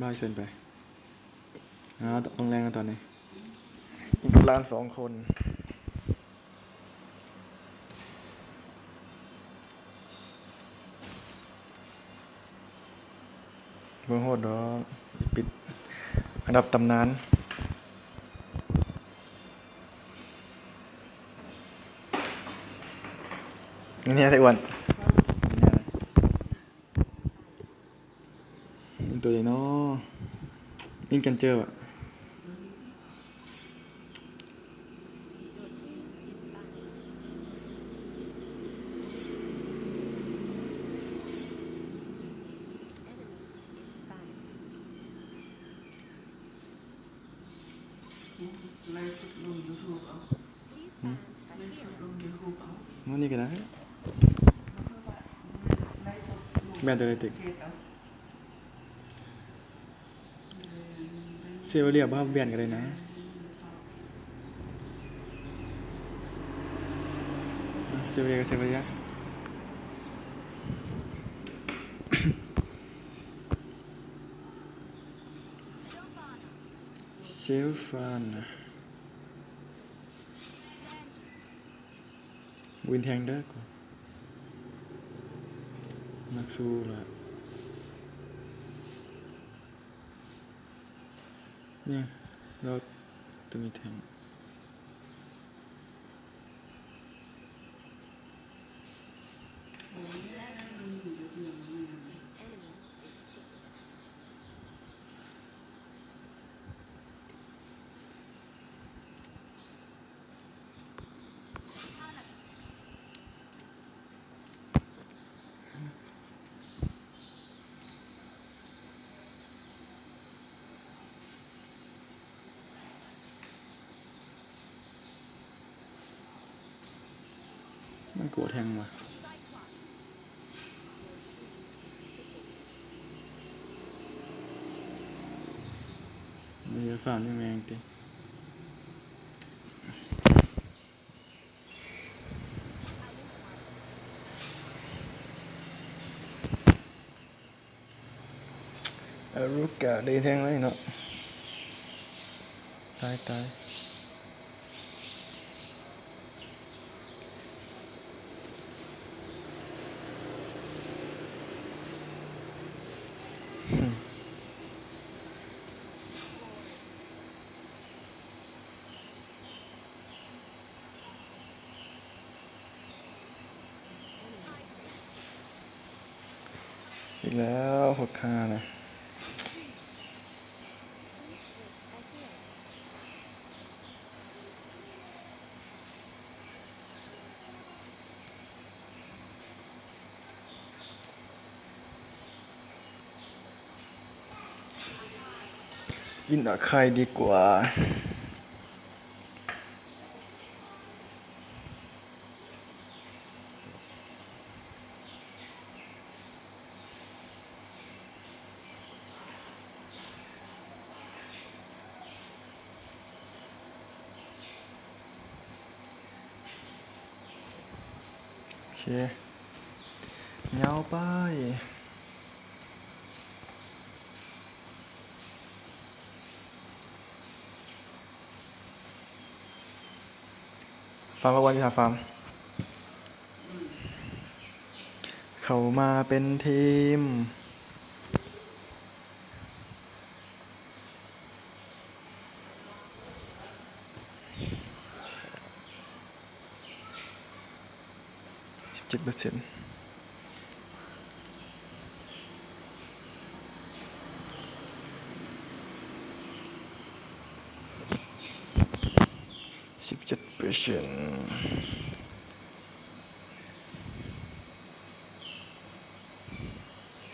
ບ່າຍເກີນໄປ. ອ້າວ ຕ້ອງແລງແລ້ວຕອນນີ້. ມີລູກຫຼານສອງຄົນ. ບໍ່ໂຫດດອກ ປິດ ອັນດັບຕຳນານ. ນີ້ແຫຼະອ້ວນ ນີ້ແຫຼະ. ເປັນຕົວໃດເນາະ? ລິ້ນກັນເຈີ ມື້ນີ້ກໍໄດ້ ແບນໂຕເລັກຕິ ເຊເວເລຍ ບໍ່ຮັບແບນກໍໄດ້ນະ. ເຊເວເລຍກໍເຊເວເລຍ. ເຊວຟານ ວິນແທງເດີ ມັກສູ້ລະ. ນີ້ ລາວຕ້ອງມີແທງ. ມັນກົວແທງຫວາ. ນີ້ຟາມນີ້ແມ່ງຕິ. ອາລຸກະໄດ້ແທງໄວ້ເນາະ. ຕາຍ ຕາຍ. ອີກແລ້ວ ຫົກຫ້ານະ. ອິນອາໄຄດີກວ່າ. ໂອເຄ ຍາວໄປ. ຟາມ ເຂົ້າມາເປັນທີມ. ສິບເຈັດເປີເຊັນ ສິບເຈັດເປີເຊັນ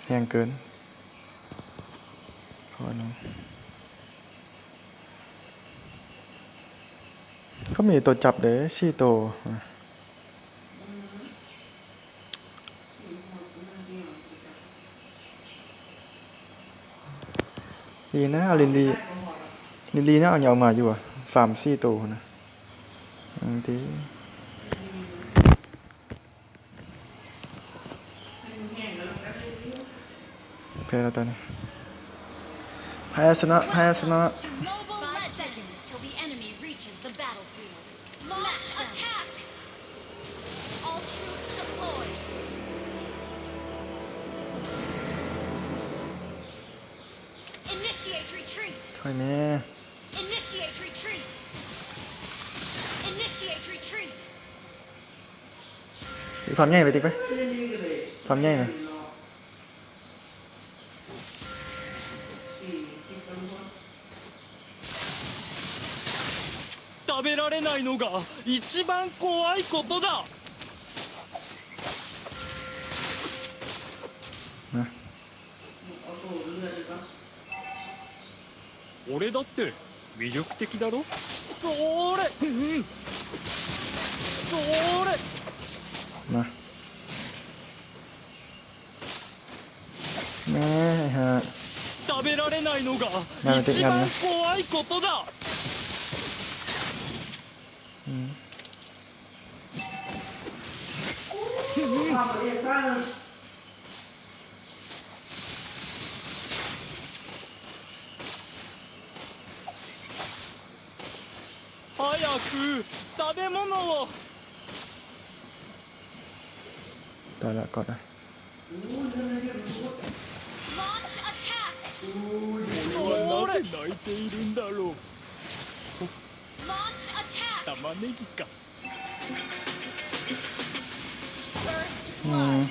ແຮງເກີນ ຂໍລົງ. ກໍມີໂຕຈັບເດ້ ສີ່ໂຕ. ດີນະ ເອົາລິນລີ ລິນລີນະ ເອົາຫຍັງອອກມາຢູ່ຫວາ ຟາມສີ່ໂຕພຸ້ນນະ. ອືມ ຕິ ແພ້ແລ້ວຕອນນີ້. ແພ້ຊະນະ ແພ້ຊະນະ. Five seconds till the enemy reaches the battlefield. Launch attack. All troops deployed. Initiate retreat. ຖອຍແນ່. Initiate retreat. Initiate retreat. ຄວາມໃຫຍ່ໄປຕິກໄປ ຄວາມໃຫຍ່ນະ. 食べられないのが一番怖いことだ。な。 俺だって魅力的だろ。それ、うん、それ。 ມາ ແມ່ຮະ 食べられないのが ແມ່ ມັນຕິດ 一 ງຳນະ 番怖いことだ。 ອືມ 早く食べ物を。 ຕາຍລະ ກອດນະ. Launch attack. 俺はなぜ泣いているんだろう。 Launch attack. 玉ねぎか。 First ອືມ blood.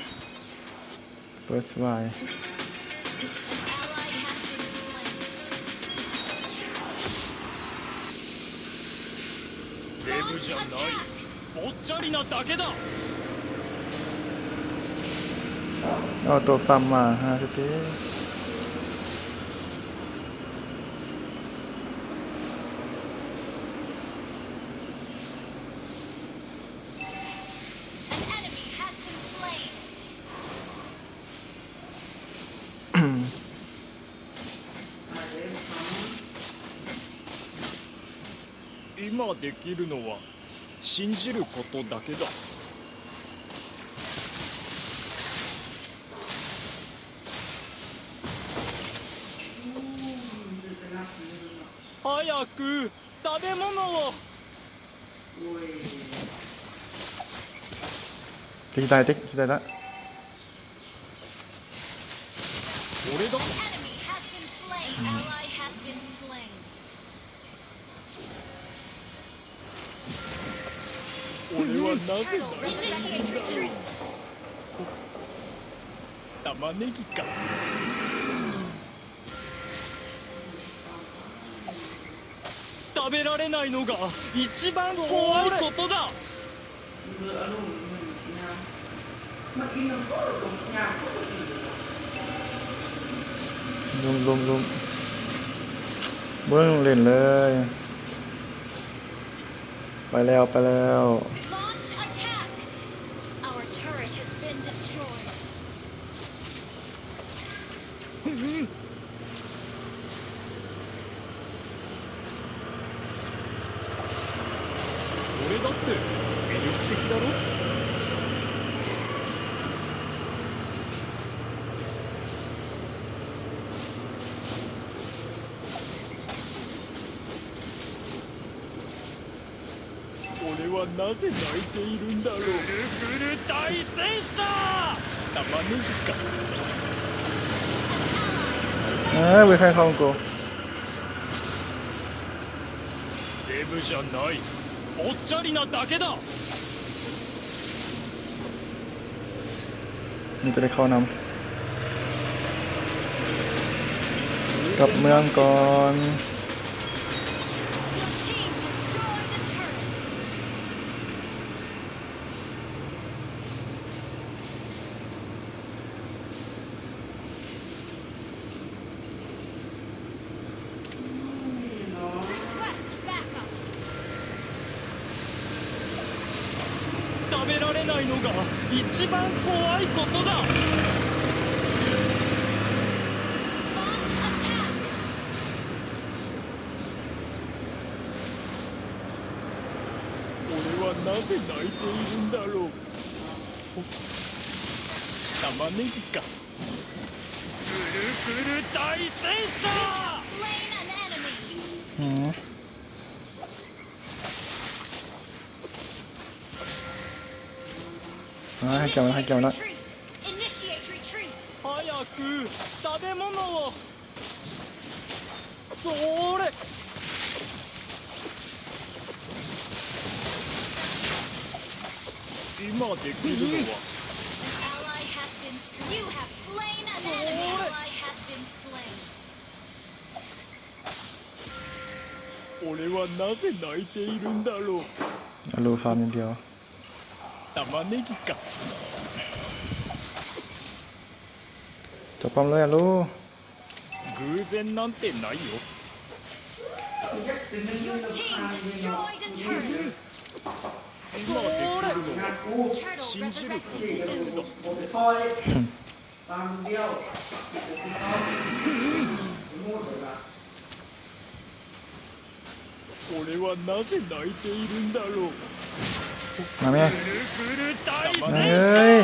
First blood. An ally has been slain. デブじゃない。 Launch attack. ぽっちゃりなだけだ。 ເອົາໂຕຟາມມາຫາສະຕິ. An enemy has been slain. 今できるのは信じることだけだ。 早く食べ物を。 ຕິກ ໄດ້ຕິກ ໄດ້ລະ. 俺だ。 An enemy has been slain. Ally has been slain. 俺はなぜ大好きなんだろう。 玉ねぎか。 食べられないのが一番怖いことだ。 ລຸມ ລຸມ ລຸມ ເບິ່ງ ເຫຼັ້ນເລີຍ. ໄປແລ້ວ ໄປແລ້ວ. Launch attack. Our turret has been destroyed. 俺だって魅力的だろ。 俺はなぜ泣いているんだろう。 玉ねぎか。 ເອີ ເວີຍ ໃຜເຂົ້າໂກ. デブじゃない。 ぽっちゃりなだけだ。 ມີແຕ່ໄດ້ເຂົ້ານຳ. ກັບເມືອງກ່ອນ. Your team destroyed a turret. Request backup. 食べられないのが一番怖いことだ。 Launch attack. 俺はなぜ泣いているんだろう。 玉ねぎか。 ぐるぐる大戦車。ອືມ ອ່າ ໃຫ້ແກວ ໃຫ້ແກວນະ Initiate retreat. 早く食べ物を。それ。今できるのは。An ally has been slain. You have slain an enemy. An ally has been slain. 俺はなぜ泣いているんだろう。 ອາລູຟາມຢ່າງດຽວ 玉ねぎか。 ຈັບປ້ອມເລີຍອາລູ 偶然なんてないよ。 Your team destroyed a turret. 今できるのは信じることだけだ。 Turtle resurrecting soon. 俺はなぜ泣いているんだろう。 ມາແມ່ ぐるぐる大 ມາເອີຍ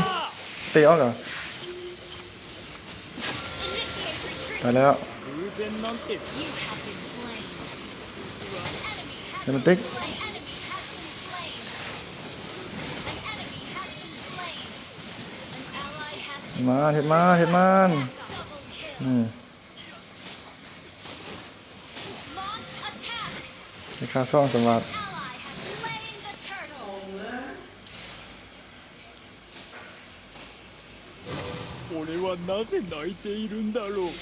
ເຕະອອກເອົາ Initiate retreat. ຕາຍແລ້ວ 偶然なんて。 You have been slain. An enemy has ເດມອນຕິກ been slain. An enemy has been slain. An enemy has been slain. An ally has been slain. ມາ ເຮັດມາ ເຮັດມາ Double kill. ອືມ Launch attack. ໄດ້ຄ່າສອງສະຫວັດ Ally has slain the turtle. 俺はなぜ泣いているんだろう。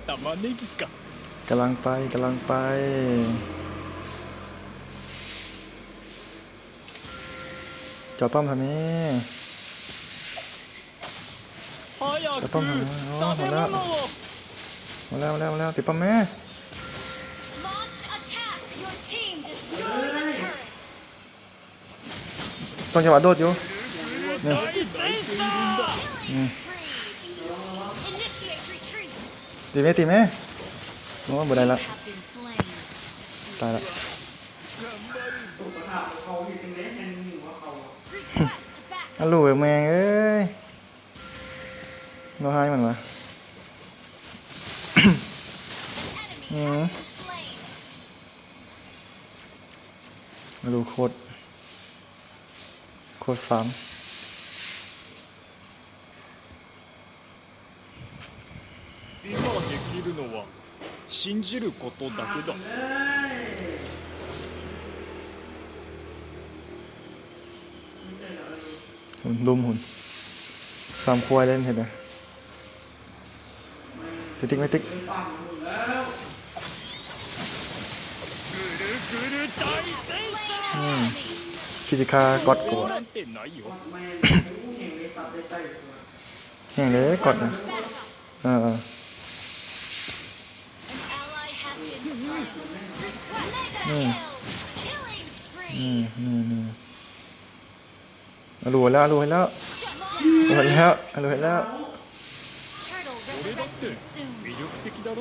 玉ねぎか。 ກຳລັງໄປ ກຳລັງໄປ ເຈາະປ້ອມທຳແມ່ 早く ເຈາະປ້ອມທຳແມ່ ໂອ້ ມາແລ້ວ ມາແລ້ວ ມາແລ້ວ ມາແລ້ວ ຕິດປ້ອມແມ່ Launch attack. Your team destroyed a turret. ຕ້ອງຈັງຫວະໂດດຢູ່ ນີ້ Killing spree. Initiate retreat. ຕີແມ່ ຕີແມ່ ໂອ້ ບໍ່ໄດ້ລະ You have been slain. ຕາຍລະ Request backup. ອາລູແມ່ເອີຍ ເຮົາຮ້າຍມັນວະ An enemy ອືມ has been slain. ອາລູໂຄດ ໂຄດຟາມ 今できるのは信じることだけだ。 ລຸມພຸ້ນ ຟາມຄວາຍເລີຍ ເຫັນເດ້ ຕິກ ຕິກ ແມ່ຕິກ ອືມ ຄິດຊິຂ້າກັອດກວ່າ ແຮງເດ້ກັອດນະ ເອີໆ An ally has been slain. Request ອືມ backup. Killing spree. ອືມ ນີ້ໆ ອາລູເຫັນແລ້ວ ອາລູເຫັນແລ້ວ Shut down. ເຫັນແລ້ວ ອາລູເຫັນແລ້ວ Turtle resurrecting soon. 魅力的だろ。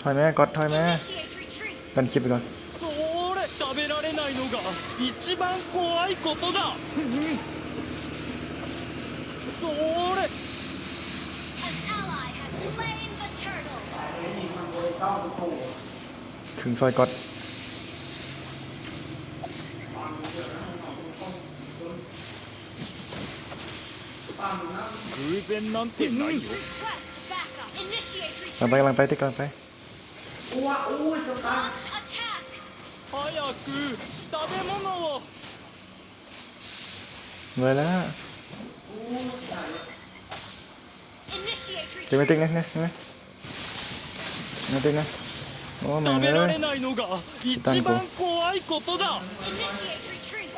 ຖອຍແມ່ ກັອດ ຖອຍແມ່ Initiate retreat. ກັນຄລິບໄປກ່ອນ それ。食べられないのが一番怖いことだ。それ。 An ally has slain the turtle. ເຄິ່ງຊອຍກັອດ 偶然なんてないよ。 Request backup. Initiate retreat. ກຳລັງໄປ ກຳລັງໄປ ຕິກ ກຳລັງໄປ Launch attack. 早く食べ物を。 ເມື່ອຍແລ້ວ Initiate retreat. ເກັບໄວ້ຕິກ ນີ້ ນີ້ ນີ້ ນີ້ຕິກ ນີ້ ໂອ້ ແມ່ງເອີຍ Initiate retreat.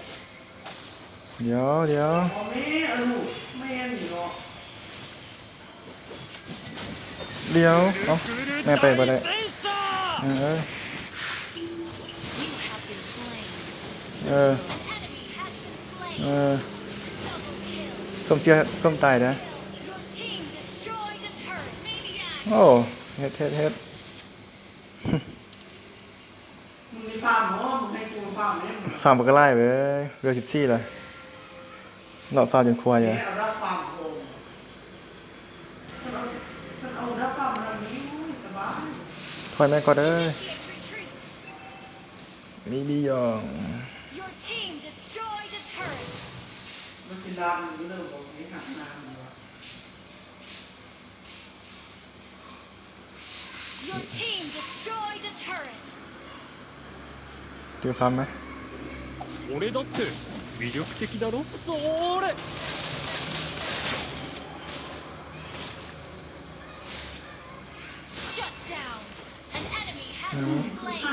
ດຽວ ດຽວ ດຽວ ເອົ້າ ແມ່ໄປບໍ່ໄດ້ ເອີ ເອີ ເອີ ສົມເສຍ ສົມຕາຍເດ້ ໂອ້ ເຮັດ ເຮັດ ເຮັດ ມຶງໄດ້ຟາມບໍ່? ມຶງໃຫ້ກູມາຟາມແດ່ ຟາມບັກຫຼາຍເວີຍ ເວລສິບສີ່ແລ້ວ ເລາະຊາວຈົນຄວາຍເລີຍ. ຖອຍແມ່ກ່ອນເດີ. ມີບີຢອງ. Your team destroyed a turret. ติວຄຳໄໝ? 俺だって魅力的だろ。それ。 Shut down. An enemy has been slain.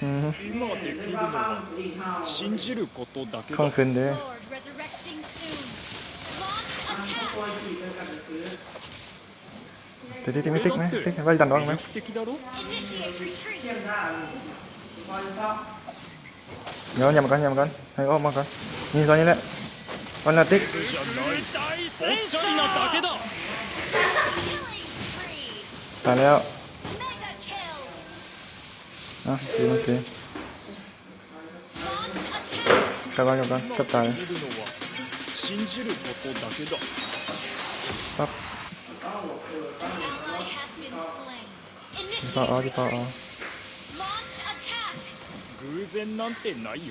ອືມ 今できるのは信じることだけだ。 Lord resurrecting soon. Launch attack. ຕິກ ຕິກ ຕິກ ຕິກ ຕິກ ໄວ້ດັນອອກໄໝ? Initiate retreat. ດຽວ ຫຍັບມາກ່ອນ ຫຍັບມາກ່ອນ ໃຫ້ອອກມາກ່ອນ. ນີ້ ຕອນນີ້ແຫຼະ ຕອນນີ້ແຫຼະ ຕິກ. Killing spree. ຕາຍແລ້ວ. Mega kill. ເອົາ ຕີມັນຊິ Launch attack. ກັບກ່ອນ ກັບກ່ອນ ເກືອບຕາຍ. 信じることだけだ。ປັບ An ally has been slain. ປາອອກ Initiate ປາອອກ retreat. Launch attack. 偶然なんてないよ。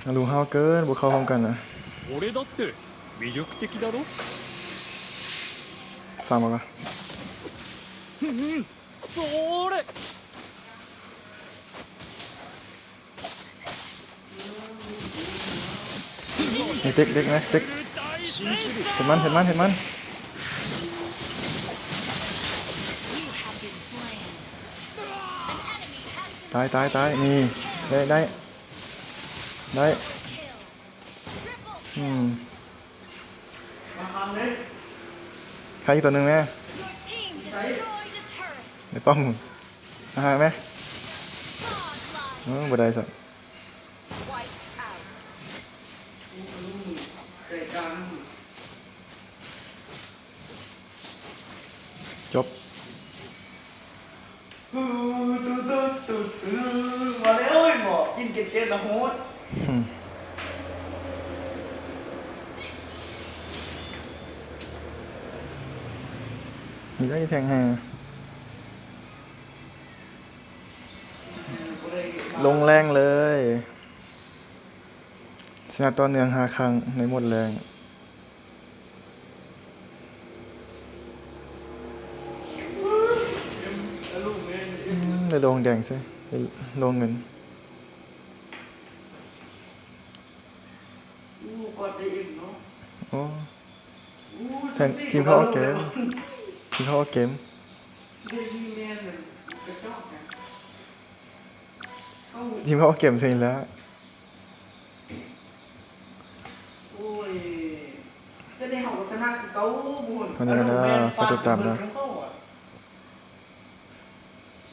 ອາ ຮູ້ຫ້າວເກີນ ບໍ່ເຂົ້າພ້ອມກັນນະ. 俺だって魅力的だろ。 ຟັງບໍ່ກະ? それ。 ເດັກ ເດັກ ເດັກ ເດັກ ເຮັດມັນ ເຮັດມັນ ເຮັດມັນ. ຕາຍ ຕາຍ ຕາຍ. ນີ້ ໄດ້ ໄດ້ ໄດ້. ອືມ ໃຜອີກຕົວໜຶ່ງແມ່? ໄດ້ປ້ອມ ອາຫານແມ່. ເອີ ບໍ່ໄດ້ຊ້ຳ. ຈົບ. ມາແລ້ວ ເອີຍ ໝໍກິນເກັດໆ ລະໂຫດ. ນີ້ໄດ້ແທງໃຫ້ ລົງແລງເລີຍ. ຊະນະຕໍ່ເນື່ອງຫ້າຄັ້ງໃນໝົດແລງ. ອືມ ໄດ້ໂລງແດງເຊີຍ ໄດ້ໂລງເງິນ. ໂອ້ ແທງທີມເຂົາອອກເກມ ທີມເຂົາອອກເກມ. ທີມເຂົາອອກເກມເຊີຍແລ້ວ. ໂອ້ຍ ຈະໄດ້ເຮົາກໍຊະນະຄືເກົ່າ. ເທົ່ານີ້ກໍໄດ້ ຝາກຕິດຕາມເດີ.